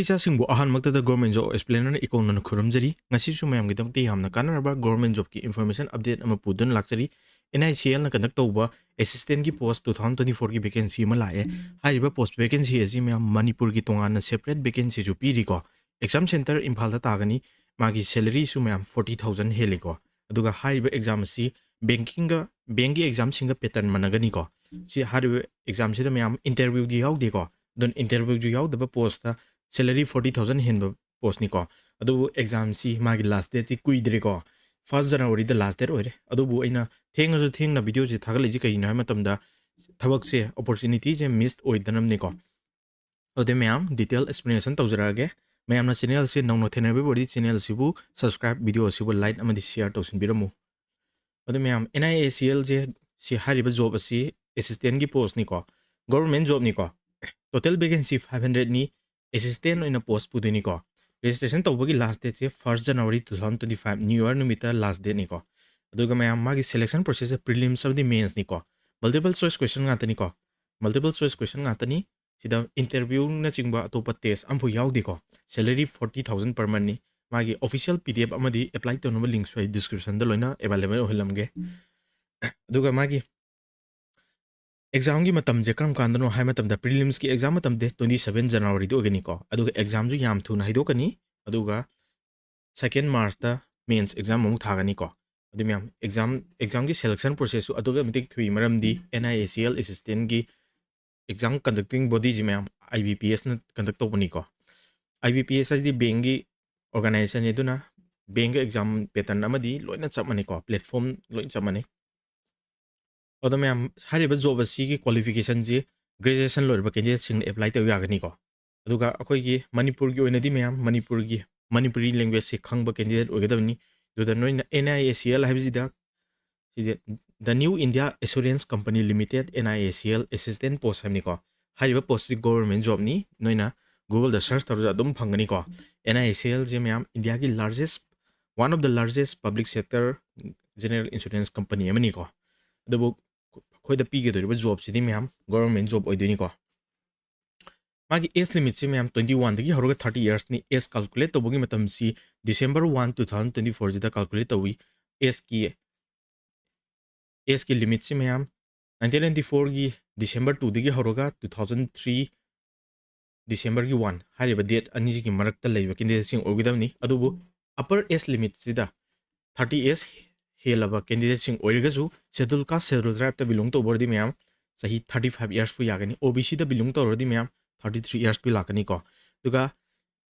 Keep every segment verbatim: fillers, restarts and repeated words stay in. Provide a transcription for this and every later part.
ꯏꯆꯥꯁꯤꯡꯕꯨ ꯑꯍꯥꯟꯕꯃꯛꯇꯗ Government Job Explainerꯅ ꯏꯀꯣꯟꯅꯅ ꯈꯨꯔꯨꯝꯖꯔꯤ꯫ ꯉꯁꯤꯁꯨ ꯃꯌꯥꯝꯒꯤꯗꯃꯛꯇ ꯌꯥꯝꯅ ꯀꯥꯟꯅꯔꯕ Government Jobꯀꯤ information update ꯑꯃ ꯄꯨꯗꯨꯅ ꯂꯥꯛꯆꯔꯤ꯫ NICLꯅ conduct ꯇꯧꯕ assistantꯀꯤ post two thousand twenty fourꯒꯤ vacancy ꯑꯃ ꯂꯥꯛꯑꯦ꯫ ꯍꯥꯏꯔꯤꯕ post vacancy ꯑꯁꯤ ꯃꯌꯥꯝ ꯃꯅꯤꯄꯨꯔꯒꯤ ꯇꯣꯉꯥꯟꯅ separate vacancyꯁꯨ ꯄꯤꯔꯤꯀꯣ꯫ Exam center ꯏꯝꯐꯥꯜꯗ ꯇꯥꯒꯅꯤ꯫ ꯃꯥꯒꯤ salaryꯁꯨ ꯃꯌꯥꯝ forty thousand ꯍꯦꯜꯂꯤꯀꯣ꯫ ꯑꯗꯨꯒ ꯍꯥꯏꯔꯤꯕ exam ꯑꯁꯤ bankingꯒ, bankꯀꯤ examꯁꯤꯡꯒ pattern ꯃꯥꯟꯅꯒꯅꯤꯀꯣ꯫ ꯁꯤ ꯍꯥꯏꯔꯤꯕ examꯁꯤꯗ ꯃꯌꯥꯝ interviewꯗꯤ ꯌꯥꯎꯗꯦꯀꯣ꯫ ꯑꯗꯨꯅ interviewꯁꯨ ꯌꯥꯎꯗꯕ postꯇ salary forty thousand ꯍꯦꯟꯕ postꯅꯤꯀꯣ꯫ ꯑꯗꯨꯕꯨ examꯁꯤ ꯃꯥꯒꯤ last dateꯇꯤ ꯀꯨꯏꯗ꯭ꯔꯦꯀꯣ꯫ First Januaryꯗ last date ꯑꯣꯏꯔꯦ꯫ ꯑꯗꯨꯕꯨ ꯑꯩꯅ ꯊꯦꯡꯉꯁꯨ ꯊꯦꯡꯅ videoꯁꯤ ꯊꯥꯒꯠꯂꯛꯏꯁꯤ ꯀꯩꯒꯤꯅꯣ ꯍꯥꯏꯕ ꯃꯇꯝꯗ ꯊꯕꯛꯁꯦ, opportunityꯁꯦ miss ꯑꯣꯏꯗꯅꯕꯅꯤꯀꯣ꯫ ꯑꯗꯨꯗꯤ ꯃꯌꯥꯝ detail explanation ꯇꯧꯖꯔꯛꯑꯒꯦ꯫ ꯃꯌꯥꯝꯅ channelꯁꯦ ꯅꯧꯅ ꯊꯦꯡꯅꯕꯤꯕ ꯑꯣꯏꯔꯗꯤ channelꯁꯤꯕꯨ subscribe, videoꯁꯤꯕꯨ like ꯑꯃꯗꯤ share ꯇꯧꯁꯤꯟꯕꯤꯔꯝꯃꯨ꯫ ꯑꯗꯨ ꯃꯌꯥꯝ NICLꯁꯦ, ꯁꯤ ꯍꯥꯏꯔꯤꯕ job ꯑꯁꯤ assistantꯀꯤ postꯅꯤꯀꯣ, government jobꯅꯤꯀꯣ꯫ Total vacancy five hundredꯅꯤ꯫ Assistant ꯑꯣꯏꯅ post ꯄꯨꯗꯣꯏꯅꯤꯀꯣ꯫ Registration ꯇꯧꯕꯒꯤ last dateꯁꯦ first January two thousand twenty five, New Year ꯅꯨꯃꯤꯠꯇ last dateꯅꯤꯀꯣ꯫ ꯑꯗꯨꯒ ꯃꯌꯥꯝ ꯃꯥꯒꯤ selection processꯁꯦ prelims ꯑꯃꯗꯤ mainsꯅꯤꯀꯣ꯫ Multiple choice question ꯉꯥꯛꯇꯅꯤꯀꯣ꯫ Multiple choice question ꯉꯥꯛꯇꯅꯤ꯫ ꯁꯤꯗ interviewꯅꯆꯤꯡꯕ ꯑꯇꯣꯞꯄ test ꯑꯃꯐꯥꯎ ꯌꯥꯎꯗꯦꯀꯣ꯫ Salary forty thousand per monthꯅꯤ꯫ ꯃꯥꯒꯤ official PDF ꯑꯃꯗꯤ apply ꯇꯧꯅꯕ linkꯁꯨ ꯑꯩ descriptionꯗ ꯂꯣꯏꯅ available ꯑꯣꯏꯍꯜꯂꯝꯒꯦ꯫ ꯑꯗꯨꯒ ꯃꯥꯒꯤ examꯒꯤ ꯃꯇꯝꯁꯦ ꯀꯔꯝ ꯀꯥꯟꯗꯅꯣ ꯍꯥꯏ ꯃꯇꯝꯗ, prelimsꯀꯤ exam ꯃꯇꯝꯗꯤ twenty seven Januaryꯗ ꯑꯣꯏꯒꯅꯤꯀꯣ꯫ ꯑꯗꯨꯒ examꯁꯨ ꯌꯥꯝ ꯊꯨꯅ ꯍꯥꯏꯗꯣꯛꯀꯅꯤ꯫ ꯑꯗꯨꯒ second Marchꯇ mains exam ꯑꯃꯨꯛ ꯊꯥꯒꯅꯤꯀꯣ꯫ ꯑꯗꯨ ꯃꯌꯥꯝ exam, examꯒꯤ selection processꯁꯨ ꯑꯗꯨꯛꯀꯤ ꯃꯇꯤꯛ ꯊꯨꯏ, ꯃꯔꯝꯗꯤ NICL assistantꯀꯤ exam conducting bodyꯁꯤ ꯃꯌꯥꯝ IBPSꯅ conduct ꯇꯧꯕꯅꯤꯀꯣ꯫ IBPS ꯍꯥꯏꯁꯤꯗꯤ bankꯀꯤ organizationꯅꯤ, ꯑꯗꯨꯅ bankꯀꯤ exam pattern ꯑꯃꯗꯤ ꯂꯣꯏꯅ ꯆꯞ ꯃꯥꯟꯅꯩꯀꯣ, platform ꯂꯣꯏꯅ ꯆꯞ ꯃꯥꯟꯅꯩ꯫ ꯑꯗꯣ ꯃꯌꯥꯝ, ꯍꯥꯏꯔꯤꯕ job ꯑꯁꯤꯒꯤ qualificationꯁꯤ graduation ꯂꯣꯏꯔꯕ candidateꯁꯤꯡꯅ apply ꯇꯧ ꯌꯥꯒꯅꯤꯀꯣ꯫ ꯑꯗꯨꯒ ꯑꯩꯈꯣꯏꯒꯤ ꯃꯅꯤꯄꯨꯔꯒꯤ ꯑꯣꯏꯅꯗꯤ ꯃꯌꯥꯝ ꯃꯅꯤꯄꯨꯔꯒꯤ, Manipuri languageꯁꯤ ꯈꯪꯕ candidate ꯑꯣꯏꯒꯗꯕꯅꯤ꯫ ꯑꯗꯨꯗ ꯅꯣꯏꯅ NICL ꯍꯥꯏꯕꯁꯤꯗ, ꯁꯤꯁꯦ The New India Assurance Company Limited, NICL assistant post ꯍꯥꯏꯕꯅꯤꯀꯣ꯫ ꯍꯥꯏꯔꯤꯕ postꯁꯤ government jobꯅꯤ꯫ ꯅꯣꯏꯅ Googleꯗ search ꯇꯧꯔꯁꯨ ꯑꯗꯨꯝ ꯐꯪꯒꯅꯤꯀꯣ꯫ NICLꯁꯦ ꯃꯌꯥꯝ Indiaꯒꯤ largest, one of the largest public sector general insurance company ꯑꯃꯅꯤꯀꯣ꯫ ꯑꯗꯨꯕꯨ ꯑꯩꯈꯣꯏꯗ ꯄꯤꯒꯗꯧꯔꯤꯕ jobꯁꯤꯗꯤ ꯃꯌꯥꯝ government job ꯑꯣꯏꯗꯣꯏꯅꯤꯀꯣ꯫ ꯃꯥꯒꯤ ꯑꯦꯖ ꯂꯤꯃꯤꯠꯁꯤ ꯃꯌꯥꯝ ꯇ꯭ꯋꯦꯟꯇꯤ ꯋꯥꯟꯗꯒꯤ ꯍꯧꯔꯒ ꯊꯥꯔꯇꯤ ꯏꯌꯔꯁꯅꯤ꯫ ꯑꯦꯖ ꯀꯥꯜꯀꯨꯂꯦꯠ ꯇꯧꯕꯒꯤ ꯃꯇꯝꯁꯤ December one, two thousand twenty fourꯁꯤꯗ ꯀꯥꯜꯀꯨꯂꯦꯠ ꯇꯧꯏ꯫ ꯑꯦꯖꯀꯤ ꯑꯦꯖꯀꯤ ꯂꯤꯃꯤꯠꯁꯤ ꯃꯌꯥꯝ ꯅꯥꯏꯟꯇꯤꯟ ꯅꯥꯏꯟꯇꯤ ꯐꯣꯔꯒꯤ December twoꯗꯒꯤ ꯍꯧꯔꯒ two thousand three Decemberꯒꯤ one ꯍꯥꯏꯔꯤꯕ ꯗꯦꯠ ꯑꯅꯤꯁꯤꯒꯤ ꯃꯔꯛꯇ ꯂꯩꯕ ꯀꯦꯟꯗꯤꯗꯦꯠꯁꯤꯡ ꯑꯣꯏꯒꯗꯕꯅꯤ꯫ ꯑꯗꯨꯕꯨ ꯑꯄꯔ ꯑꯦꯖ ꯂꯤꯃꯤꯠꯁꯤꯗ ꯊꯥꯔꯇꯤ ꯑꯦꯖ ꯍꯦꯜꯂꯕ ꯀꯦꯟꯗꯤꯗꯦꯠꯁꯤꯡ ꯑꯣꯏꯔꯒꯁꯨ ꯁꯦꯗꯨꯜ ꯀꯥꯁ, ꯁꯦꯗꯨꯜ ꯇ꯭ꯔꯥꯏꯕꯇ ꯕꯤꯂꯣꯡ ꯇꯧꯕ ꯑꯣꯏꯔꯗꯤ ꯃꯌꯥꯝ ꯆꯍꯤ ꯊꯥꯔꯇꯤ ꯐꯥꯏꯚ ꯏꯌꯔꯁꯄꯨ ꯌꯥꯒꯅꯤ꯫ ꯑꯣ ꯕꯤ ꯁꯤꯗ ꯕꯤꯂꯣꯡ ꯇꯧꯔꯗꯤ ꯃꯌꯥꯝ ꯊꯥꯔꯇꯤ ꯊ꯭ꯔꯤ ꯏꯌꯔꯁꯄꯨ ꯂꯥꯛꯀꯅꯤꯀꯣ꯫ ꯑꯗꯨꯒ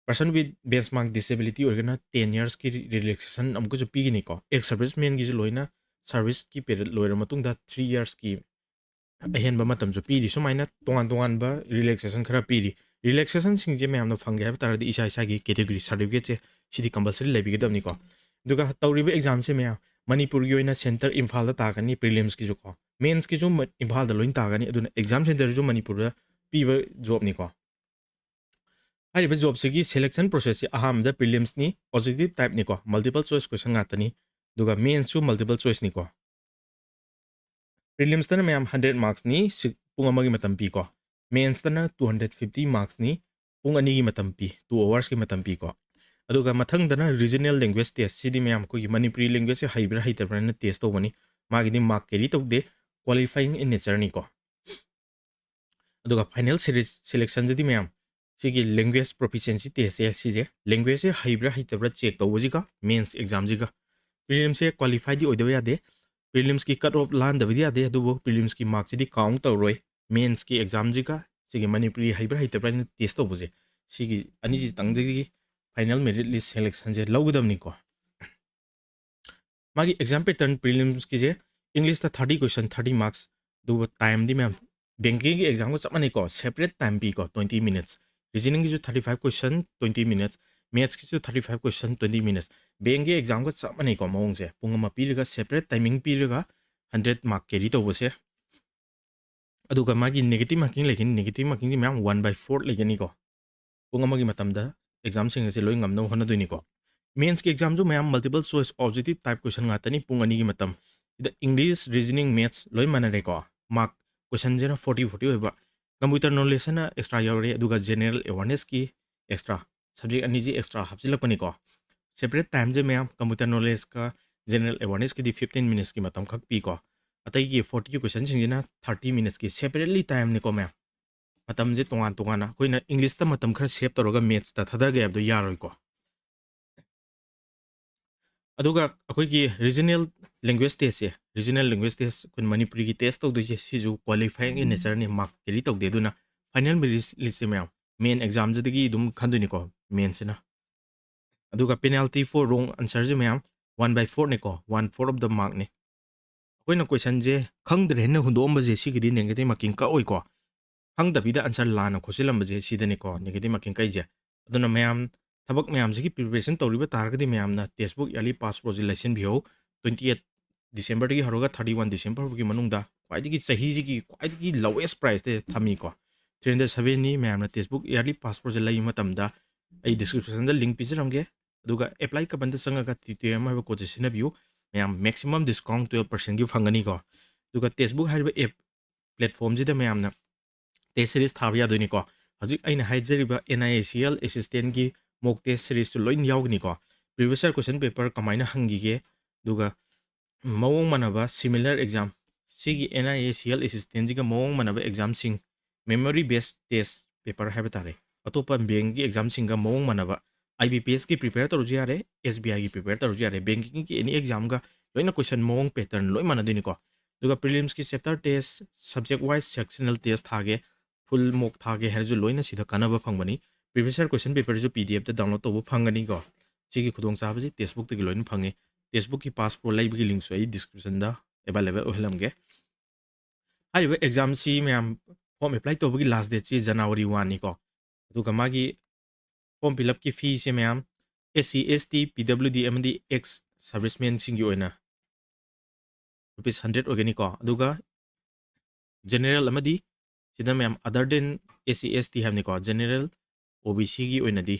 person with benchmark disability ꯑꯣꯏꯔꯒꯅ ꯇꯦꯟ ꯏꯌꯔꯁꯀꯤ ꯔꯤꯂꯦꯛꯁꯦꯁꯟ ꯑꯃꯨꯛꯀꯁꯨ ꯄꯤꯒꯅꯤꯀꯣ꯫ ꯑꯦꯛꯁ ꯁꯔꯚꯤꯁ ꯃꯦꯟꯒꯤꯁꯨ ꯂꯣꯏꯅ ꯁꯔꯚꯤꯁꯀꯤ ꯄꯦꯔꯤꯌꯗ ꯂꯣꯏꯔ ꯃꯇꯨꯡꯗ ꯊ꯭ꯔꯤ ꯏꯌꯔꯁꯀꯤ ꯑꯍꯦꯟꯕ ꯃꯇꯝꯁꯨ ꯄꯤꯔꯤ꯫ ꯁꯨꯃꯥꯏꯅ ꯇꯣꯉꯥꯟ ꯇꯣꯉꯥꯟꯕ ꯔꯤꯂꯦꯛꯁꯦꯁꯟ ꯈꯔ ꯄꯤꯔꯤ꯫ ꯔꯤꯂꯦꯛꯁꯦꯁꯟꯁꯤꯡꯁꯦ ꯃꯌꯥꯝꯅ ꯐꯪꯒꯦ ꯍꯥꯏꯕ ꯇꯥꯔꯗꯤ ꯏꯁꯥ ꯏꯁꯥꯒꯤ ꯀꯦꯇꯦꯒꯣꯔꯤ ꯁꯥꯔꯇꯤꯐꯤꯀꯦꯠꯁꯦ ꯁꯤꯗꯤ ꯀꯝꯄꯜꯁꯔꯤ ꯂꯩꯕꯤꯒꯗꯕꯅꯤꯀꯣ꯫ ꯑꯗꯨꯒ ꯇꯧꯔꯤꯕ ꯑꯦꯛꯖꯥꯝꯁꯦ ꯃꯌꯥꯝ ꯃꯅꯤꯄꯨꯔꯒꯤ ꯑꯣꯏꯅ ꯁꯦꯟꯇꯔ ꯏꯝꯐꯥꯜꯗ ꯇꯥꯒꯅꯤ, ꯄ꯭ꯔꯤꯂꯤꯝꯁꯀꯤꯁꯨ ꯀꯣ, ꯃꯦꯟꯁꯀꯤꯁꯨ ꯃ-, ꯏꯝꯐꯥꯜꯗ ꯂꯣꯏꯅ ꯇꯥꯒꯅꯤ꯫ ꯑꯗꯨꯅ ꯑꯦꯛꯖꯥꯝ ꯁꯦꯟꯇꯔꯁꯨ ꯃꯅꯤꯄꯨꯔꯗ ꯄꯤꯕ ꯖꯣꯕꯅꯤꯀꯣ꯫ ꯍꯥꯏꯔꯤꯕ ꯖꯣꯕꯁꯤꯒꯤ ꯁꯦꯂꯦꯛꯁꯟ ꯄ꯭ꯔꯣꯁꯦꯁꯁꯤ ꯑꯍꯥꯟꯕꯗ ꯄ꯭ꯔꯤꯂꯤꯝꯁꯅꯤ, ꯑꯣꯕꯖꯦꯛꯇꯤꯞ ꯇꯥꯏꯞꯅꯤꯀꯣ, ꯃꯜꯇꯤꯄꯜ ꯆꯣꯏꯁ ꯀꯣꯏꯁꯟ ꯉꯥꯛꯇꯅꯤ꯫ ꯑꯗꯨꯒ ꯃꯦꯟꯁꯁꯨ ꯃꯜꯇꯤꯄꯜ ꯆꯣꯏꯁꯅꯤꯀꯣ꯫ ꯄ꯭ꯔꯤꯂꯤꯝꯁꯇꯅ ꯃꯌꯥꯝ ꯍꯟꯗ꯭ꯔꯦꯠ ꯃꯥꯔꯛꯁꯅꯤ, ꯁꯤ-, ꯄꯨꯡ ꯑꯃꯒꯤ ꯃꯇꯝ ꯄꯤꯀꯣ꯫ ꯃꯦꯟꯁꯇꯅ ꯇꯨ ꯍꯟꯗ꯭ꯔꯦꯠ ꯐꯤꯐꯇꯤ ꯃꯥꯔꯛꯁꯅꯤ, ꯄꯨꯡ ꯑꯅꯤꯒꯤ ꯃꯇꯝ ꯄꯤ, ꯇꯨ ꯑꯋꯥꯔꯁꯀꯤ ꯃꯇꯝ ꯄꯤꯀꯣ꯫ ꯑꯗꯨꯒ ꯃꯊꯪꯗꯅ ꯔꯤꯖꯅꯦꯜ ꯂꯦꯡꯒ꯭ꯋꯦꯖ ꯇꯦꯁ꯫ ꯁꯤꯗꯤ ꯃꯌꯥꯝ ꯑꯩꯈꯣꯏꯒꯤ ꯃꯅꯤꯄꯨꯔꯤ ꯂꯦꯡꯒ꯭ꯋꯦꯖꯁꯦ ꯍꯩꯕ꯭ꯔꯥ ꯍꯩꯇꯕ꯭ꯔꯥꯅ ꯇꯦꯁ ꯇꯧꯕꯅꯤ꯫ ꯃꯥꯒꯤꯗꯤ ꯃꯥꯔꯛ ꯀꯦꯔꯤ ꯇꯧꯗꯦ, ꯀ꯭ꯋꯥꯂꯤꯐꯥꯏꯌꯤꯡ ꯏꯟ ꯅꯦꯆꯔꯅꯤꯀꯣ꯫ ꯑꯗꯨꯒ ꯐꯥꯏꯅꯦꯜ ꯁꯤꯔꯤꯁ ꯁꯦꯂꯦꯛꯁꯟꯗꯗꯤ ꯃꯌꯥꯝ ꯁꯤꯒꯤ ꯂꯦꯡꯒ꯭ꯋꯦꯖ ꯄ꯭ꯔꯣꯐꯤꯁꯤꯌꯦꯟꯁꯤ ꯇꯦꯁꯁꯦ, ꯁꯤꯁꯦ ꯂꯦꯡꯒ꯭ꯋꯦꯖꯁꯦ ꯍꯩꯕ꯭ꯔꯥ ꯍꯩꯇꯕ꯭ꯔꯥ ꯆꯦꯛ ꯇꯧꯕꯁꯤꯒ ꯃꯦꯟꯁ ꯑꯦꯛꯖꯥꯝꯁꯤꯒ꯫ ꯄ꯭ꯔꯤꯂꯤꯝꯁꯁꯦ ꯀ꯭ꯋꯥꯂꯤꯐꯥꯏꯗꯤ ꯑꯣꯏꯗꯕ ꯌꯥꯗꯦ, ꯄ꯭ꯔꯤꯂꯤꯝꯁꯀꯤ ꯀꯠ ꯑꯣꯐ ꯂꯥꯟꯗꯕꯗꯤ ꯌꯥꯗꯦ, ꯑꯗꯨꯕꯨ ꯄ꯭ꯔꯤꯂꯤꯝꯁꯀꯤ ꯃꯥꯔꯛꯁꯤꯗꯤ ꯀꯥꯎꯟ ꯇꯧꯔꯣꯏ꯫ ꯃꯦꯟꯁꯀꯤ ꯑꯦꯛꯖꯥꯝꯁꯤꯒ ꯁꯤꯒꯤ ꯃꯅꯤꯄꯨꯔꯤ ꯍꯩꯕ꯭ꯔꯥ ꯍꯩꯇꯕ꯭ꯔꯥ ꯍꯥꯏꯅ ꯇꯦꯁ ꯇꯧꯕꯁꯦ, ꯁꯤꯒꯤ ꯑꯅꯤꯁꯤꯇꯪꯗꯒꯤ ꯐꯥꯏꯅꯦꯜ ꯃꯦꯔꯤꯠ ꯂꯤꯁ ꯁꯦꯂꯦꯛꯁꯟꯁꯦ ꯂꯧꯒꯗꯕꯅꯤꯀꯣ꯫ ꯃꯥꯒꯤ ꯑꯦꯛꯖꯥꯝ ꯄꯦꯇꯔꯟ ꯄ꯭ꯔꯤꯂꯤꯝꯁꯀꯤꯁꯦ ꯏꯪꯂꯤꯁꯇ ꯊꯥꯔꯇꯤ ꯀꯣꯏꯁꯟ, ꯊꯥꯔꯇꯤ ꯃꯥꯔꯛꯁ, ꯑꯗꯨꯒ ꯇꯥꯏꯝꯗꯤ ꯃꯌꯥꯝ ꯕꯦꯡꯀꯤꯡꯒꯤ ꯑꯦꯛꯖꯥꯝꯒ ꯆꯞ ꯃꯥꯟꯅꯩꯀꯣ꯫ ꯁꯦꯄꯔꯦꯠ ꯇꯥꯏꯝ ꯄꯤꯀꯣ, ꯇ꯭ꯋꯦꯟꯇꯤ ꯃꯤꯅꯤꯠꯁ꯫ ꯔꯤꯖꯅꯤꯡꯒꯤꯁꯨ thirty five question, twenty minutes. ꯃꯦꯠꯁꯀꯤꯁꯨ thirty five question, twenty minutes. ꯕꯦꯡꯀꯤ ꯑꯦꯛꯖꯥꯝꯒ ꯆꯞ ꯃꯥꯟꯅꯩꯀꯣ ꯃꯑꯣꯡꯁꯦ꯫ ꯄꯨꯡ ꯑꯃ ꯄꯤꯔꯒ, ꯁꯦꯄꯔꯦꯠ ꯇꯥꯏꯃꯤꯡ ꯄꯤꯔꯒ, ꯍꯟꯗ꯭ꯔꯦꯠ ꯃꯥꯔꯛ ꯀꯦꯔꯤ ꯇꯧꯕꯁꯦ꯫ ꯑꯗꯨꯒ ꯃꯥꯒꯤ ꯅꯦꯒꯦꯇꯤꯞ ꯃꯥꯔꯀꯤꯡ ꯂꯩꯒꯅꯤ꯫ ꯅꯦꯒꯦꯇꯤꯞ ꯃꯥꯔꯀꯤꯡꯁꯦ ꯃꯌꯥꯝ ꯋꯥꯟ ꯕꯥꯏ ꯐꯣꯔ ꯂꯩꯒꯅꯤꯀꯣ꯫ ꯄꯨꯡ ꯑꯃꯒꯤ ꯃꯇꯝꯗ ꯑꯦꯛꯖꯥꯝꯁꯤꯡ ꯑꯁꯦ ꯂꯣꯏ ꯉꯝꯅꯕ ꯍꯣꯠꯅꯗꯣꯏꯅꯤꯀꯣ꯫ ꯃꯦꯟꯁꯀꯤ ꯑꯦꯛꯖꯥꯝꯁꯨ ꯃꯌꯥꯝ ꯃꯜꯇꯤꯄꯜ ꯆꯣꯏꯁ ꯑꯣꯕꯖꯦꯛꯇꯤꯞ ꯇꯥꯏꯞ ꯀꯣꯏꯁꯟ ꯉꯥꯛꯇꯅꯤ꯫ ꯄꯨꯡ ꯑꯅꯤꯒꯤ ꯃꯇꯝ ꯁꯤꯗ ꯏꯪꯂꯤꯁ, ꯔꯤꯖꯅꯤꯡ, ꯃꯦꯠꯁ ꯂꯣꯏ ꯃꯥꯟꯅꯔꯦꯀꯣ꯫ ꯃꯥꯔꯛ ꯀꯣꯏꯁꯟꯁꯤꯅ ꯐꯣꯔꯇꯤ, ꯐꯣꯔꯇꯤ ꯑꯣꯏꯕ꯫ Computer knowledge ꯑꯅ extra ꯌꯥꯎꯔꯦ, ꯑꯗꯨꯒ general awareness ꯀꯤ extra, subject ꯑꯅꯤꯁꯤ extra ꯍꯥꯞꯆꯤꯜꯂꯛꯄꯅꯤꯀꯣ꯫ Separate time ꯁꯦ ꯃꯌꯥꯝ, computer knowledge ꯀ general awareness ꯀꯤꯗꯤ fifteen minutes ꯀꯤ ꯃꯇꯝ ꯈꯛ ꯄꯤꯀꯣ꯫ ꯑꯇꯩꯒꯤ forty ꯀꯤ question ꯁꯤꯡꯁꯤꯅ thirty minutes ꯀꯤ separately time ꯅꯤꯀꯣ ꯃꯌꯥꯝ꯫ ꯃꯇꯝꯁꯦ ꯇꯣꯉꯥꯟ ꯇꯣꯉꯥꯟꯅ, ꯑꯩꯈꯣꯏꯅ English ꯇ ꯃꯇꯝ ꯈꯔ save ꯇꯧꯔꯒ maths ꯇ ꯊꯥꯗꯒꯦ ꯍꯥꯏꯕꯗꯣ ꯌꯥꯔꯣꯏꯀꯣ꯫ ꯑꯗꯨꯒ ꯑꯩꯈꯣꯏꯒꯤ regional language test ꯁꯦ, regional language test ꯑꯩꯈꯣꯏ ꯃꯅꯤꯄꯨꯔꯤꯒꯤ test ꯇꯧꯗꯣꯏꯁꯦ, ꯁꯤꯁꯨ qualifying in nature ꯅꯤ, mark carry ꯇꯧꯗꯦ꯫ ꯑꯗꯨꯅ final merit list ꯁꯦ ꯃꯌꯥꯝ main exam ꯁꯤꯗꯒꯤ ꯑꯗꯨꯝ ꯈꯟꯗꯣꯏꯅꯤꯀꯣ, main ꯁꯤꯅ꯫ ꯑꯗꯨꯒ penalty for wrong answer ꯁꯦ ꯃꯌꯥꯝ one by four ꯅꯤꯀꯣ, one four of the mark ꯅꯤ꯫ ꯑꯩꯈꯣꯏꯅ question ꯁꯦ ꯈꯪꯗ꯭ꯔꯦ ꯍꯥꯏꯅ ꯍꯨꯟꯗꯣꯛꯑꯝꯕꯁꯦ, ꯁꯤꯒꯤꯗꯤ negative marking ꯀꯛꯑꯣꯏꯀꯣ꯫ ꯈꯪꯗꯕꯤꯗ answer ꯂꯥꯟꯅ ꯈꯣꯠꯆꯤꯜꯂꯝꯕꯁꯦ, ꯁꯤꯗꯅꯤꯀꯣ negative marking ꯀꯛꯏꯁꯦ꯫ ꯑꯗꯨꯅ ꯃꯌꯥꯝ ꯊꯕꯛ ꯃꯌꯥꯝꯁꯤꯒꯤ preparation ꯇꯧꯔꯤꯕ ꯇꯥꯔꯒꯗꯤ, ꯃꯌꯥꯝꯅ textbook yearly pass pro ꯁꯦ ꯂꯩꯁꯤꯟꯕꯤꯍꯧ꯫ Twenty eight December ꯗꯒꯤ ꯍꯧꯔꯒ thirty one December ꯐꯥꯎꯒꯤ ꯃꯅꯨꯡꯗ ꯈ꯭ꯋꯥꯏꯗꯒꯤ ꯆꯍꯤꯁꯤꯒꯤ ꯈ꯭ꯋꯥꯏꯗꯒꯤ lowest price ꯇ ꯊꯝꯃꯤꯀꯣ꯫ Three hundred seven ꯅꯤ꯫ ꯃꯌꯥꯝꯅ textbook yearly pass pro ꯁꯦ ꯂꯩꯕ ꯃꯇꯝꯗ ꯑꯩ description ꯗ link ꯄꯤꯖꯔꯝꯒꯦ꯫ ꯑꯗꯨꯒ apply coupon ꯗ ꯆꯪꯉꯒ T T M ꯍꯥꯏꯕ code ꯁꯦ ꯁꯤꯖꯤꯟꯅꯕꯤꯌꯨ꯫ ꯃꯌꯥꯝ maximum discount twelve percent ꯀꯤ ꯐꯪꯒꯅꯤꯀꯣ꯫ ꯑꯗꯨꯒ textbook ꯍꯥꯏꯔꯤꯕ app platform ꯁꯤꯗ ꯃꯌꯥꯝꯅ test series ꯊꯥꯕ ꯌꯥꯗꯣꯏꯅꯤꯀꯣ꯫ ꯍꯧꯖꯤꯛ ꯑꯩꯅ ꯍꯥꯏꯖꯔꯤꯕ N I A C L assistant ꯀꯤ mock test series ꯁꯨ ꯂꯣꯏꯅ ꯌꯥꯎꯒꯅꯤꯀꯣ꯫ Previous year question paper ꯀꯃꯥꯏꯅ ꯍꯪꯈꯤꯒꯦ, ꯑꯗꯨꯒ ꯃꯑꯣꯡ ꯃꯥꯟꯅꯕ similar exam, ꯁꯤꯒꯤ N I A C L assistant ꯁꯤꯒ ꯃꯑꯣꯡ ꯃꯥꯟꯅꯕ exam ꯁꯤꯡ, memory based test paper ꯍꯥꯏꯕ ꯇꯥꯔꯦ, ꯑꯇꯣꯞꯄ bank ꯀꯤ exam ꯁꯤꯡꯒ ꯃꯑꯣꯡ ꯃꯥꯟꯅꯕ, I B P S ꯀꯤ prepare ꯇꯧꯔꯁꯨ ꯌꯥꯔꯦ, S B I ꯒꯤ prepare ꯇꯧꯔꯁꯨ ꯌꯥꯔꯦ, banking ꯒꯤ any exam ꯒ ꯂꯣꯏꯅ question ꯃꯑꯣꯡ pattern ꯂꯣꯏ ꯃꯥꯟꯅꯗꯣꯏꯅꯤꯀꯣ꯫ ꯑꯗꯨꯒ prelims ꯀꯤ chapter test, subject wise sectional test ꯊꯥꯒꯦ, full mock ꯊꯥꯒꯦ ꯍꯥꯏꯔꯁꯨ ꯂꯣꯏꯅ ꯁꯤꯗ ꯀꯥꯟꯅꯕ ꯐꯪꯕꯅꯤ꯫ Previous year question paper ꯁꯨ P D F ꯇ download ꯇꯧꯕ ꯐꯪꯒꯅꯤꯀꯣ꯫ ꯁꯤꯒꯤ ꯈꯨꯗꯣꯡꯆꯥꯕꯁꯤ textbook ꯇꯒꯤ ꯂꯣꯏꯅ ꯐꯪꯉꯤ꯫ Textbook ꯀꯤ pass pro ꯂꯩꯕꯒꯤ link ꯁꯨ ꯑꯩ description ꯗ available ꯑꯣꯏꯍꯜꯂꯝꯒꯦ꯫ ꯍꯥꯏꯔꯤꯕ exam ꯁꯤ ꯃꯌꯥꯝ form apply ꯇꯧꯕꯒꯤ last date ꯁꯤ January one ꯅꯤꯀꯣ꯫ ꯑꯗꯨꯒ ꯃꯥꯒꯤ form fill up ꯀꯤ fee ꯁꯦ ꯃꯌꯥꯝ S C, S T, P W D ꯑꯃꯗꯤ ex serviceman ꯁꯤꯡꯒꯤ ꯑꯣꯏꯅ rupees hundred ꯑꯣꯏꯒꯅꯤꯀꯣ꯫ ꯑꯗꯨꯒ general ꯑꯃꯗꯤ ꯁꯤꯗ ꯃꯌꯥꯝ other than S C, S T ꯍꯥꯏꯕꯅꯤꯀꯣ, general, O B C ꯒꯤ ꯑꯣꯏꯅꯗꯤ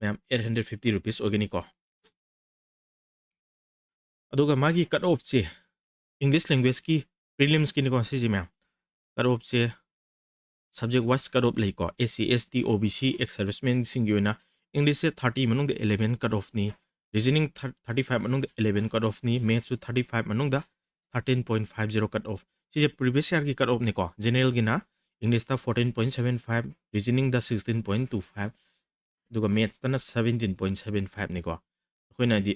ꯃꯌꯥꯝ eight hundred fifty rupees ꯑꯣꯏꯒꯅꯤꯀꯣ꯫ ꯑꯗꯨꯒ ꯃꯥꯒꯤ cut off ꯁꯦ, English language ꯀꯤ prelims ꯀꯤꯅꯤꯀꯣ ꯁꯤꯁꯦ ꯃꯌꯥꯝ, cut off ꯁꯦ subject wise cut off ꯂꯩꯀꯣ꯫ S C, S T, O B C, ex servicemenꯁꯤꯡꯒꯤ ꯑꯣꯏꯅ Englishꯁꯦ thirty ꯃꯅꯨꯡꯗ eleven cut offꯅꯤ, reasoning thirty five ꯃꯅꯨꯡꯗ eleven cut offꯅꯤ, mathsꯁꯨ thirty five ꯃꯅꯨꯡꯗ thirteen point five zero cut off꯫ ꯁꯤꯁꯦ previous yearꯒꯤ cut offꯅꯤꯀꯣ꯫ Generalꯒꯤꯅ Englishꯇ fourteen point seven five, reasoningꯗ sixteen point two five, ꯑꯗꯨꯒ mathsꯇꯅ seventeen point seven fiveꯅꯤꯀꯣ꯫ ꯑꯩꯈꯣꯏꯅ ꯍꯥꯏꯗꯤ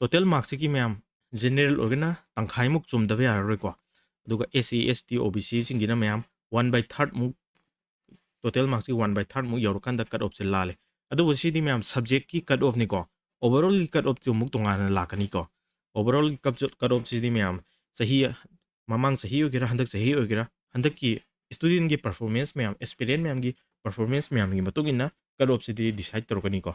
total marksꯁꯤꯒꯤ ꯃꯌꯥꯝ general ꯑꯣꯏꯔꯒꯅ ꯇꯪꯈꯥꯏꯃꯨꯛ ꯆꯨꯝꯗꯕ ꯌꯥꯔꯔꯣꯏꯀꯣ꯫ ꯑꯗꯨꯒ S C, S T, O B Cꯁꯤꯡꯒꯤꯅ ꯃꯌꯥꯝ one by thirdꯃꯨꯛ, total marksꯀꯤ one by thirdꯃꯨꯛ ꯌꯧꯔꯀꯥꯟꯗ cut offꯁꯦ ꯂꯥꯜꯂꯦ꯫ ꯑꯗꯨꯕꯨ ꯁꯤꯗꯤ ꯃꯌꯥꯝ subjectꯀꯤ cut offꯅꯤꯀꯣ꯫ Overallꯒꯤ cut offꯁꯨ ꯑꯃꯨꯛ ꯇꯣꯉꯥꯟꯅ ꯂꯥꯛꯀꯅꯤꯀꯣ꯫ Overallꯒꯤ cut, cut offꯁꯤꯗꯤ ꯃꯌꯥꯝ ꯆꯍꯤ, ꯃꯃꯥꯡ ꯆꯍꯤ ꯑꯣꯏꯒꯦꯔꯥ, ꯍꯟꯗꯛ ꯆꯍꯤ ꯑꯣꯏꯒꯦꯔꯥ, ꯍꯟꯗꯛꯀꯤ studentꯒꯤ performance ꯃꯌꯥꯝ, aspirant ꯃꯌꯥꯝꯒꯤ performance ꯃꯌꯥꯝꯒꯤ ꯃꯇꯨꯡ ꯏꯟꯅ cut offꯁꯤꯗꯤ decide ꯇꯧꯔꯛꯀꯅꯤꯀꯣ꯫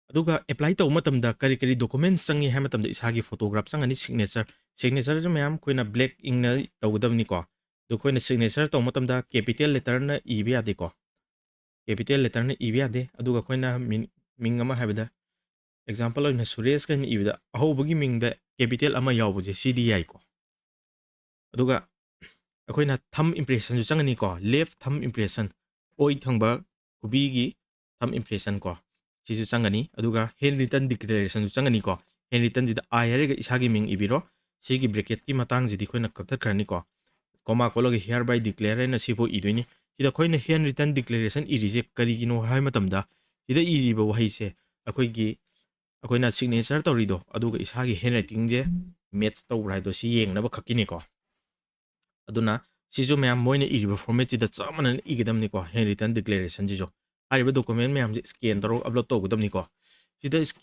ꯑꯗꯨꯒ apply ꯇꯧꯕ ꯃꯇꯝꯗ ꯀꯔꯤ ꯀꯔꯤ documents ꯆꯪꯉꯤ ꯍꯥꯏꯕ ꯃꯇꯝꯗ ꯏꯁꯥꯒꯤ photograph ꯆꯪꯒꯅꯤ, signature, signatureꯁꯨ ꯃꯌꯥꯝ ꯑꯩꯈꯣꯏꯅ black inkꯅ ꯇꯧꯒꯗꯕꯅꯤꯀꯣ꯫ ꯑꯗꯨ ꯑꯩꯈꯣꯏꯅ signature ꯇꯧꯕ ꯃꯇꯝꯗ capital letterꯅ ꯏꯕ ꯌꯥꯗꯦꯀꯣ꯫ Capital letterꯅ ꯏꯕ ꯌꯥꯗꯦ꯫ ꯑꯗꯨꯒ ꯑꯩꯈꯣꯏꯅ ꯃꯤꯡ, ꯃꯤꯡ ꯑꯃ ꯍꯥꯏꯕꯗ, example ꯑꯣꯏꯅ ꯁꯨꯔꯦꯁ ꯀꯥꯏꯅ ꯏꯕꯗ ꯑꯍꯧꯕꯒꯤ ꯃꯤꯡꯗ capital ꯑꯃ ꯌꯥꯎꯕꯁꯦ, ꯁꯤꯗꯤ ꯌꯥꯏꯀꯣ꯫ ꯑꯗꯨꯒ ꯑꯩꯈꯣꯏꯅ thumb impressionꯁꯨ ꯆꯪꯒꯅꯤꯀꯣ, left thumb impression, ꯑꯣꯏ ꯊꯪꯕ ꯈꯨꯕꯤꯒꯤ thumb impression ꯀꯣ, ꯁꯤꯁꯨ ꯆꯪꯒꯅꯤ꯫ ꯑꯗꯨꯒ handwritten declarationꯁꯨ ꯆꯪꯒꯅꯤꯀꯣ꯫ Handwrittenꯁꯤꯗ I ꯍꯥꯏꯔꯒ ꯏꯁꯥꯒꯤ ꯃꯤꯡ ꯏꯕꯤꯔꯣ꯫ ꯁꯤꯒꯤ bracketꯀꯤ ꯃꯇꯥꯡꯁꯤꯗꯤ ꯑꯩꯈꯣꯏꯅ ꯀꯛꯊꯠꯈ꯭ꯔꯅꯤꯀꯣ꯫ Comma ꯈꯣꯠꯂꯒ hereby declare ꯍꯥꯏꯅ ꯁꯤꯐꯥꯎ ꯏꯗꯣꯏꯅꯤ꯫ ꯁꯤꯗ ꯑꯩꯈꯣꯏꯅ handwritten declaration ꯏꯔꯤꯁꯦ ꯀꯔꯤꯒꯤꯅꯣ ꯍꯥꯏꯕ ꯃꯇꯝꯗ, ꯁꯤꯗ ꯏꯔꯤꯕ ꯋꯥꯍꯩꯁꯦ ꯑꯩꯈꯣꯏꯒꯤ, ꯑꯩꯈꯣꯏꯅ signature ꯇꯧꯔꯤꯗꯣ, ꯑꯗꯨꯒ ꯏꯁꯥꯒꯤ handwritingꯁꯦ match ꯇꯧꯕ꯭ꯔꯥ ꯍꯥꯏꯗꯣ ꯁꯤ ꯌꯦꯡꯅꯕ ꯈꯛꯀꯤꯅꯤꯀꯣ꯫ ꯑꯗꯨꯅ ꯁꯤꯁꯨ ꯃꯌꯥꯝ ꯃꯣꯏꯅ ꯏꯔꯤꯕ formatꯁꯤꯗ ꯆꯞ ꯃꯥꯟꯅꯅ ꯏꯒꯗꯕꯅꯤꯀꯣ, handwritten declarationꯁꯤꯁꯨ꯫ ꯍꯥꯏꯔꯤꯕ document ꯃꯌꯥꯝꯁꯦ scan ꯇꯧꯔꯒ upload ꯇꯧꯒꯗꯕꯅꯤꯀꯣ꯫ ꯁꯤꯗ is-,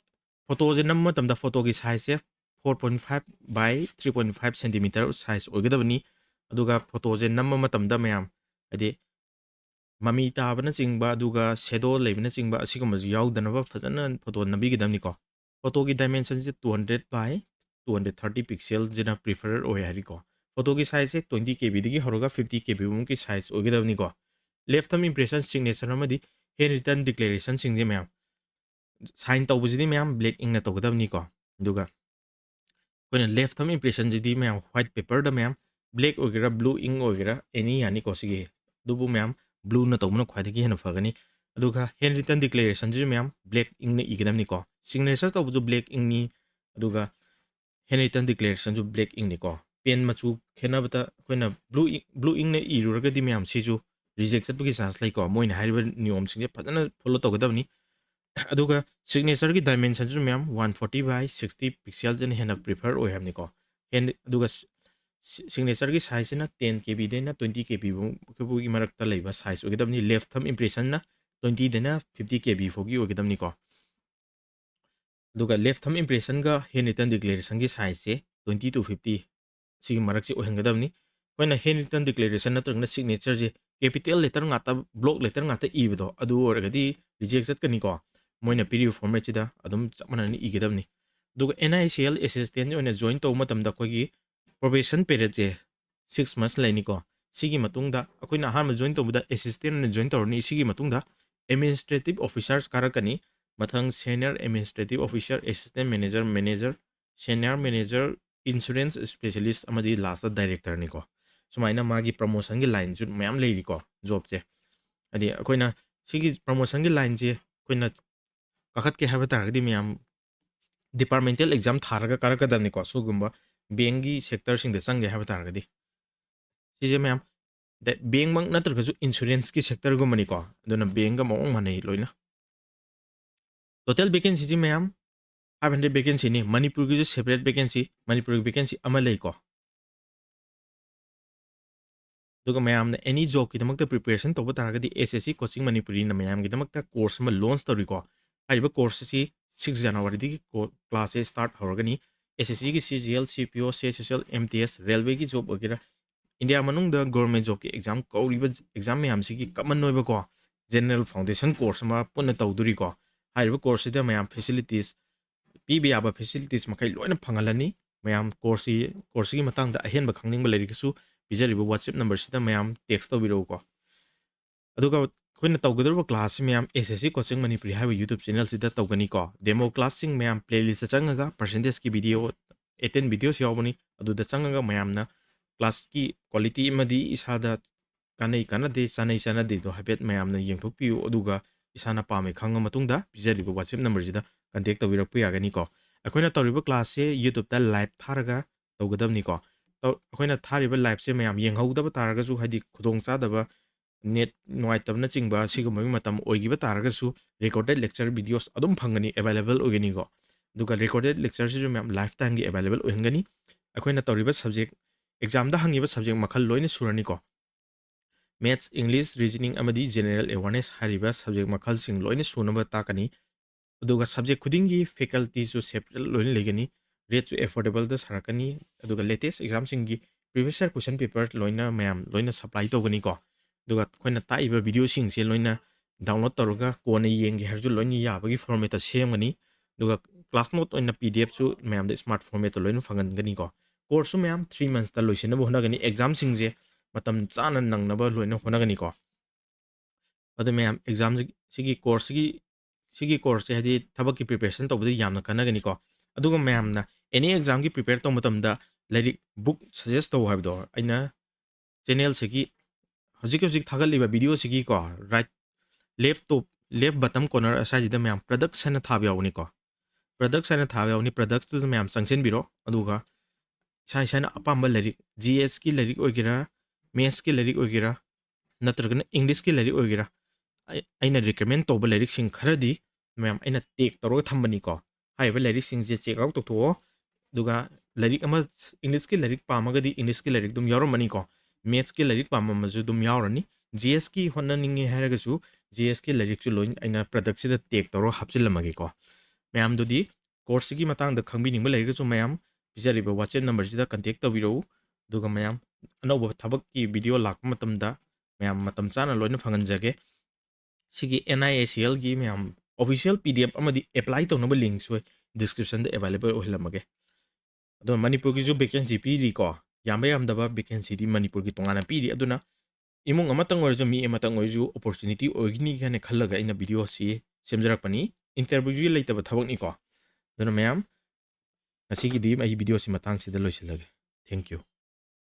photoꯁꯦ ꯅꯝꯕ ꯃꯇꯝꯗ photoꯒꯤ sizeꯁꯦ four point five by three point five centimeter size ꯑꯣꯏꯒꯗꯕꯅꯤ꯫ ꯑꯗꯨꯒ photoꯁꯦ ꯅꯝꯕ ꯃꯇꯝꯗ ꯃꯌꯥꯝ, ꯍꯥꯏꯗꯤ ꯃꯃꯤ ꯇꯥꯕꯅꯆꯤꯡꯕ, ꯑꯗꯨꯒ shadow ꯂꯩꯕꯅꯆꯤꯡꯕ, ꯑꯁꯤꯒꯨꯝꯕꯁꯤ ꯌꯥꯎꯗꯅꯕ ꯐꯖꯅ photo ꯅꯝꯕꯤꯒꯗꯕꯅꯤꯀꯣ꯫ Photoꯒꯤ dimensionꯁꯦ two hundred by two hundred thirty pixelꯁꯤꯅ prefer ꯑꯣꯏ ꯍꯥꯏꯔꯤꯀꯣ꯫ Photoꯒꯤ sizeꯁꯦ twenty K Bꯗꯒꯤ ꯍꯧꯔꯒ fifty K B ꯃꯨꯛꯀꯤ size ꯑꯣꯏꯒꯗꯕꯅꯤꯀꯣ꯫ Left thumb impression, signature ꯑꯃꯗꯤ handwritten declarationꯁꯤꯡꯁꯦ ꯃꯌꯥꯝ sign ꯇꯧꯕꯁꯤꯗꯤ ꯃꯌꯥꯝ black inkꯅ ꯇꯧꯒꯗꯕꯅꯤꯀꯣ꯫ ꯑꯗꯨꯒ ꯑꯩꯈꯣꯏꯅ left thumb impressionꯁꯤꯗꯤ ꯃꯌꯥꯝ white paperꯗ ꯃꯌꯥꯝ black ꯑꯣꯏꯒꯦꯔꯥ, blue ink ꯑꯣꯏꯒꯦꯔꯥ, any ꯌꯥꯅꯤꯀꯣ꯫ ꯁꯤꯒꯤ ꯑꯗꯨꯕꯨ ꯃꯌꯥꯝ blue ꯅ ꯇꯧꯕꯅ ꯈ꯭ꯋꯥꯏꯗꯒꯤ ꯍꯦꯟꯅ ꯐꯒꯅꯤ꯫ ꯑꯗꯨꯒ hand written declaration ꯁꯤꯁꯨ ꯃꯌꯥꯝ black ink ꯅ ꯏꯒꯗꯕꯅꯤꯀꯣ꯫ Signature ꯇꯧꯕꯁꯨ black ink ꯅꯤ, ꯑꯗꯨꯒ hand written declaration ꯁꯨ black ink ꯅꯤꯀꯣ꯫ Pen ꯃꯆꯨ ꯈꯦꯠꯅꯕꯗ ꯑꯩꯈꯣꯏꯅ blue ink, blue ink ꯅ ꯏꯔꯨꯔꯒꯗꯤ ꯃꯌꯥꯝ ꯁꯤꯁꯨ reject ꯆꯠꯄꯒꯤ chance ꯂꯩꯀꯣ, ꯃꯣꯏꯅ ꯍꯥꯏꯔꯤꯕ ꯅꯤꯌꯣꯝꯁꯤꯡꯁꯦ ꯐꯖꯅ follow ꯇꯧꯒꯗꯕꯅꯤ꯫ ꯑꯗꯨꯒ signature ꯒꯤ dimension ꯁꯨ ꯃꯌꯥꯝ one forty by sixty pixel ꯁꯤꯅ ꯍꯦꯟꯅ prefer ꯑꯣꯏ ꯍꯥꯏꯕꯅꯤꯀꯣ꯫ Hand, ꯑꯗꯨꯒ signature ꯒꯤ size ꯁꯤꯅ ten K B ꯗꯩꯅ twenty K B ꯐꯥꯎꯒꯤ ꯃꯔꯛꯇ ꯂꯩꯕ size ꯑꯣꯏꯒꯗꯕꯅꯤ꯫ Left thumb impression ꯅ twenty ꯗꯩꯅ fifty K B ꯐꯥꯎꯒꯤ ꯑꯣꯏꯒꯗꯕꯅꯤꯀꯣ꯫ ꯑꯗꯨꯒ left thumb impression ꯒ hand written declaration ꯒꯤ size say twenty to fifty ꯁꯤꯒꯤ ꯃꯔꯛꯁꯤ ꯑꯣꯏꯍꯟꯒꯗꯕꯅꯤ꯫ ꯑꯩꯈꯣꯏꯅ hand written declaration ꯅꯠꯇ꯭ꯔꯒꯅ signature ꯁꯦ capital letter ꯉꯥꯛꯇ, block letter ꯉꯥꯛꯇ ꯏꯕꯗꯣ, ꯑꯗꯨ ꯑꯣꯏꯔꯒꯗꯤ reject ꯆꯠꯀꯅꯤꯀꯣ꯫ ꯃꯣꯏꯅ ꯄꯤꯔꯤꯕ format ꯁꯤꯗ ꯑꯗꯨꯝ ꯆꯞ ꯃꯥꯟꯅꯅ ꯏꯒꯗꯕꯅꯤ꯫ ꯑꯗꯨꯒ N I C L assistant ꯑꯣꯏꯅ join ꯇꯧꯕ ꯃꯇꯝꯗ ꯑꯩꯈꯣꯏꯒꯤ probation period ꯁꯦ six months ꯂꯩꯅꯤꯀꯣ꯫ ꯁꯤꯒꯤ ꯃꯇꯨꯡꯗ ꯑꯩꯈꯣꯏꯅ ꯑꯍꯥꯟꯕ join ꯇꯧꯕꯗ assistant ꯑꯣꯏꯅ join ꯇꯧꯔꯅꯤ꯫ ꯁꯤꯒꯤ ꯃꯇꯨꯡꯗ administrative officers ꯀꯥꯔꯛꯀꯅꯤ꯫ ꯃꯊꯪ senior administrative officer, assistant manager, manager, senior manager, insurance specialist ꯑꯃꯗꯤ last director ꯅꯤꯀꯣ꯫ ꯁꯨꯃꯥꯏꯅ ꯃꯥꯒꯤ promotion ꯒꯤ line ꯁꯨ ꯃꯌꯥꯝ ꯂꯩꯔꯤꯀꯣ, job ꯁꯦ꯫ ꯍꯥꯏꯗꯤ ꯑꯩꯈꯣꯏꯅ ꯁꯤꯒꯤ promotion ꯒꯤ line ꯁꯦ ꯑꯩꯈꯣꯏꯅ ꯀꯥꯈꯠꯀꯦ ꯍꯥꯏꯕ ꯇꯥꯔꯒꯗꯤ ꯃꯌꯥꯝ departmental exam ꯊꯥꯔꯒ ꯀꯥꯔꯛꯀꯗꯕꯅꯤꯀꯣ꯫ ꯁꯤꯒꯨꯝꯕ bank ꯀꯤ sector ꯁꯤꯡꯗ ꯆꯪꯒꯦ ꯍꯥꯏꯕ ꯇꯥꯔꯒꯗꯤ꯫ ꯁꯤꯁꯦ ꯃꯌꯥꯝ bank ꯃꯛ ꯅꯠꯇ꯭ꯔꯒꯁꯨ insurance ꯀꯤ sector ꯒꯨꯝꯕꯅꯤꯀꯣ꯫ ꯑꯗꯨꯅ bank ꯀ ꯃꯑꯣꯡ ꯃꯥꯟꯅꯩ ꯂꯣꯏꯅ꯫ Total vacancy ꯁꯤ ꯃꯌꯥꯝ five hundred vacancy ꯅꯤ꯫ ꯃꯅꯤꯄꯨꯔꯒꯤꯁꯨ separate vacancy, ꯃꯅꯤꯄꯨꯔꯒꯤ vacancy ꯑꯃ ꯂꯩꯀꯣ꯫ ꯑꯗꯨꯒ ꯃꯌꯥꯝꯅ any job ꯀꯤꯗꯃꯛꯇ preparation ꯇꯧꯕ ꯇꯥꯔꯒꯗꯤ S S C Coaching ꯃꯅꯤꯄꯨꯔꯤꯅ ꯃꯌꯥꯝꯒꯤꯗꯃꯛꯇ course ꯑꯃ launch ꯇꯧꯔꯤꯀꯣ꯫ ꯍꯥꯏꯔꯤꯕ course ꯑꯁꯤ six January ꯗꯒꯤ class ꯁꯦ start ꯍꯧꯔꯒꯅꯤ꯫ S S C ꯒꯤ C G L, C P O, C H S L, M T S, railway ꯒꯤ job ꯑꯣꯏꯒꯦꯔꯥ, India ꯃꯅꯨꯡꯗ government job ꯀꯤ exam ꯀꯧꯔꯤꯕ exam ꯃꯌꯥꯝꯁꯤꯒꯤ common ꯑꯣꯏꯕꯀꯣ, general foundation course ꯑꯃ ꯄꯨꯟꯅ ꯇꯧꯗꯣꯔꯤꯀꯣ꯫ ꯍꯥꯏꯔꯤꯕ course ꯁꯤꯗ ꯃꯌꯥꯝ facilities, ꯄꯤꯕ ꯌꯥꯕ facilities ꯃꯈꯩ ꯂꯣꯏꯅ ꯐꯪꯍꯜꯂꯅꯤ꯫ ꯃꯌꯥꯝ course ꯁꯤ, course ꯁꯤꯒꯤ ꯃꯇꯥꯡꯗ ꯑꯍꯦꯟꯕ ꯈꯪꯅꯤꯡꯕ ꯂꯩꯔꯒꯁꯨ ꯄꯤꯖꯔꯤꯕ WhatsApp number ꯁꯤꯗ ꯃꯌꯥꯝ text ꯇꯧꯕꯤꯔꯛꯎꯀꯣ꯫ ꯑꯗꯨꯒ ꯑꯩꯈꯣꯏꯅ ꯇꯧꯒꯗꯧꯔꯤꯕ class ꯁꯤ ꯃꯌꯥꯝ S S C Coaching Manipuri ꯍꯥꯏꯕ YouTube channel ꯁꯤꯗ ꯇꯧꯒꯅꯤꯀꯣ꯫ Demo class ꯁꯤꯡ ꯃꯌꯥꯝ playlist ꯇ ꯆꯪꯉꯒ percentage ꯀꯤ video, attend videos ꯌꯥꯎꯕꯅꯤ, ꯑꯗꯨꯗ ꯆꯪꯉꯒ ꯃꯌꯥꯝꯅ ꯀ꯭ꯂꯥꯁꯀꯤ ꯀ꯭ꯋꯥꯂꯤꯇꯤ ꯑꯃꯗꯤ ꯏꯁꯥꯗ ꯀꯥꯟꯅꯩ ꯀꯥꯟꯅꯗꯦ, ꯆꯥꯅꯩ ꯆꯥꯅꯗꯦꯗꯣ ꯍꯥꯏꯐꯦꯠ ꯃꯌꯥꯝꯅ ꯌꯦꯡꯊꯣꯛꯄꯤꯌꯨ꯫ ꯑꯗꯨꯒ ꯏꯁꯥꯅ ꯄꯥꯝꯃꯦ ꯈꯪꯉ ꯃꯇꯨꯡꯗ ꯄꯤꯖꯔꯤꯕ WhatsApp ꯅꯝꯕꯔꯁꯤꯗ ꯀꯟꯇꯦꯛ ꯇꯧꯕꯤꯔꯛꯄ ꯌꯥꯒꯅꯤꯀꯣ꯫ ꯑꯩꯈꯣꯏꯅ ꯇꯧꯔꯤꯕ ꯀ꯭ꯂꯥꯁꯁꯦ YouTubeꯇ ꯂꯥꯏꯚ ꯊꯥꯔꯒ ꯇꯧꯒꯗꯕꯅꯤꯀꯣ꯫ ꯇꯧ-, ꯑꯩꯈꯣꯏꯅ ꯊꯥꯔꯤꯕ ꯂꯥꯏꯚꯁꯦ ꯃꯌꯥꯝ ꯌꯦꯡꯍꯧꯗꯕ ꯇꯥꯔꯒꯁꯨ, ꯍꯥꯏꯗꯤ ꯈꯨꯗꯣꯡꯆꯥꯗꯕ, ꯅꯦꯠ ꯅꯨꯡꯉꯥꯏꯇꯕꯅꯆꯤꯡꯕ ꯁꯤꯒꯨꯝꯕꯒꯤ ꯃꯇꯝ ꯑꯣꯏꯈꯤꯕ ꯇꯥꯔꯒꯁꯨ, recorded lecture videos ꯑꯗꯨꯝ ꯐꯪꯒꯅꯤ, available ꯑꯣꯏꯒꯅꯤꯀꯣ꯫ ꯑꯗꯨꯒ recorded lectureꯁꯤꯁꯨ ꯃꯌꯥꯝ lifetimeꯒꯤ available ꯑꯣꯏꯍꯟꯒꯅꯤ꯫ ꯑꯩꯈꯣꯏꯅ ꯇꯧꯔꯤꯕ subject, examꯗ ꯍꯪꯉꯤꯕ subject ꯃꯈꯜ ꯂꯣꯏꯅ ꯁꯨꯔꯅꯤꯀꯣ꯫ Maths, English, Reasoning ꯑꯃꯗꯤ General Awareness ꯍꯥꯏꯔꯤꯕ subject ꯃꯈꯜꯁꯤꯡ ꯂꯣꯏꯅ ꯁꯨꯅꯕ ꯇꯥꯛꯀꯅꯤ꯫ ꯑꯗꯨꯒ subject ꯈꯨꯗꯤꯡꯒꯤ facultyꯁꯨ separate ꯂꯣꯏꯅ ꯂꯩꯒꯅꯤ꯫ Rateꯁꯨ affordableꯗ ꯁꯥꯔꯛꯀꯅꯤ꯫ ꯑꯗꯨꯒ latest examꯁꯤꯡꯒꯤ previous year question paper ꯂꯣꯏꯅ ꯃꯌꯥꯝ ꯂꯣꯏꯅ supply ꯇꯧꯒꯅꯤꯀꯣ꯫ ꯑꯗꯨꯒ ꯑꯩꯈꯣꯏꯅ ꯇꯥꯛꯏꯕ videoꯁꯤꯡꯁꯦ ꯂꯣꯏꯅ download ꯇꯧꯔꯒ ꯀꯣꯟꯅ ꯌꯦꯡꯒꯦ ꯍꯥꯏꯔꯁꯨ ꯂꯣꯏꯅ ꯌꯥꯕꯒꯤ formatꯇ ꯁꯦꯝꯒꯅꯤ꯫ ꯑꯗꯨꯒ class note ꯑꯣꯏꯅ PDFꯁꯨ ꯃꯌꯥꯝꯗ smart formatꯇ ꯂꯣꯏꯅ ꯐꯪꯍꯟꯒꯅꯤꯀꯣ꯫ Courseꯁꯨ ꯃꯌꯥꯝ three monthsꯇ ꯂꯣꯏꯁꯤꯟꯅꯕ ꯍꯣꯠꯅꯒꯅꯤ꯫ Examꯁꯤꯡꯁꯦ ꯃꯇꯝ ꯆꯥꯅ ꯅꯪꯅꯕ ꯂꯣꯏꯅ ꯍꯣꯠꯅꯒꯅꯤꯀꯣ꯫ ꯑꯗꯨ ꯃꯌꯥꯝ exam ꯁꯤꯒꯤ courseꯁꯤꯒꯤ, ꯁꯤꯒꯤ courseꯁꯦ ꯍꯥꯏꯗꯤ ꯊꯕꯛꯀꯤ preparation ꯇꯧꯕꯗ ꯌꯥꯝꯅ ꯀꯥꯟꯅꯒꯅꯤꯀꯣ꯫ ꯑꯗꯨꯒ ꯃꯌꯥꯝꯅ any examꯒꯤ prepare ꯇꯧꯕ ꯃꯇꯝꯗ ꯂꯥꯏꯔꯤꯛ book suggest ꯇꯧ ꯍꯥꯏꯕꯗꯣ ꯑꯩꯅ channelꯁꯤꯒꯤ ꯍꯧꯖꯤꯛ ꯍꯧꯖꯤꯛ ꯊꯥꯒꯠꯂꯤꯕ videoꯁꯤꯒꯤꯀꯣ right left top, left bottom corner ꯑꯁ꯭ꯋꯥꯏꯁꯤꯗ ꯃꯌꯥꯝ products ꯍꯥꯏꯅ ꯊꯥꯕ ꯌꯥꯎꯕꯅꯤꯀꯣ꯫ Products ꯍꯥꯏꯅ ꯊꯥꯕ ꯌꯥꯎꯕꯅꯤ꯫ Productsꯇꯨꯗ ꯃꯌꯥꯝ ꯆꯪꯁꯤꯟꯕꯤꯔꯣ꯫ ꯑꯗꯨꯒ ꯏꯁꯥ ꯏꯁꯥꯅ ꯑꯄꯥꯝꯕ ꯂꯥꯏꯔꯤꯛ, GSꯀꯤ ꯂꯥꯏꯔꯤꯛ ꯑꯣꯏꯒꯦꯔꯥ, Mathsꯀꯤ ꯂꯥꯏꯔꯤꯛ ꯑꯣꯏꯒꯦꯔꯥ, ꯅꯠꯇ꯭ꯔꯒꯅ Englishꯀꯤ ꯂꯥꯏꯔꯤꯛ ꯑꯣꯏꯒꯦꯔꯥ, ꯑꯩ-, ꯑꯩꯅ recommend ꯇꯧꯕ ꯂꯥꯏꯔꯤꯛꯁꯤꯡ ꯈꯔꯗꯤ ꯃꯌꯥꯝ ꯑꯩꯅ tag ꯇꯧꯔꯒ ꯊꯝꯕꯅꯤꯀꯣ꯫ ꯍꯥꯏꯔꯤꯕ ꯂꯥꯏꯔꯤꯛꯁꯤꯡꯁꯦ check out ꯇꯧꯊꯣꯛꯑꯣ꯫ ꯑꯗꯨꯒ ꯂꯥꯏꯔꯤꯛ ꯑꯃ, Englishꯀꯤ ꯂꯥꯏꯔꯤꯛ ꯄꯥꯝꯃꯒꯗꯤ Englishꯀꯤ ꯂꯥꯏꯔꯤꯛ ꯑꯗꯨꯝ ꯌꯥꯎꯔꯝꯃꯅꯤꯀꯣ꯫ Mathsꯀꯤ ꯂꯥꯏꯔꯤꯛ ꯄꯥꯝꯃꯝꯃꯁꯨ ꯑꯗꯨꯝ ꯌꯥꯎꯔꯅꯤ꯫ GSꯀꯤ ꯍꯣꯠꯅꯅꯤꯡꯉꯦ ꯍꯥꯏꯔꯒꯁꯨ GSꯀꯤ ꯂꯥꯏꯔꯤꯛꯁꯨ ꯂꯣꯏ ꯑꯩꯅ productꯁꯤꯗ tag ꯇꯧꯔꯒ ꯍꯥꯞꯆꯤꯜꯂꯝꯃꯒꯦꯀꯣ꯫ ꯃꯌꯥꯝꯗꯨꯗꯤ courseꯁꯤꯒꯤ ꯃꯇꯥꯡꯗ ꯈꯪꯕꯤꯅꯤꯡꯕ ꯂꯩꯔꯒꯁꯨ ꯃꯌꯥꯝ ꯄꯤꯖꯔꯤꯕ WhatsApp numberꯁꯤꯗ contact ꯇꯧꯕꯤꯔꯛꯎ꯫ ꯑꯗꯨꯒ ꯃꯌꯥꯝ ꯑꯅꯧꯕ ꯊꯕꯛꯀꯤ video ꯂꯥꯛꯄ ꯃꯇꯝꯗ ꯃꯌꯥꯝ ꯃꯇꯝ ꯆꯥꯅ ꯂꯣꯏꯅ ꯐꯪꯍꯟꯖꯒꯦ꯫ ꯁꯤꯒꯤ NIACLꯒꯤ ꯃꯌꯥꯝ official PDF ꯑꯃꯗꯤ apply ꯇꯧꯅꯕ linkꯁꯨ ꯑꯩ descriptionꯗ available ꯑꯣꯏꯍꯜꯂꯝꯃꯒꯦ꯫ ꯑꯗꯣ ꯃꯅꯤꯄꯨꯔꯒꯤꯁꯨ vacancy ꯄꯤꯔꯤꯀꯣ, ꯌꯥꯝꯕ ꯌꯥꯝꯗꯕ vacancyꯗꯤ ꯃꯅꯤꯄꯨꯔꯒꯤ ꯇꯣꯉꯥꯟꯅ ꯄꯤꯔꯤ꯫ ꯑꯗꯨꯅ ꯏꯃꯨꯡ ꯑꯃꯇꯪ ꯑꯣꯏꯔꯁꯨ, ꯃꯤ ꯑꯃꯇꯪ ꯑꯣꯏꯔꯁꯨ opportunity ꯑꯣꯏꯒꯅꯤ ꯍꯥꯏꯅ ꯈꯜꯂꯒ ꯑꯩꯅ videoꯁꯤ ꯁꯦꯝꯖꯔꯛꯄꯅꯤ꯫ Interviewꯁꯨ ꯂꯩꯇꯕ ꯊꯕꯛꯅꯤꯀꯣ꯫ ꯑꯗꯨꯅ ꯃꯌꯥꯝ, ꯉꯁꯤꯒꯤꯗꯤ ꯑꯩ videoꯁꯤ ꯃꯇꯥꯡꯁꯤꯗ ꯂꯣꯏꯁꯤꯜꯂꯒꯦ꯫ Thank you꯫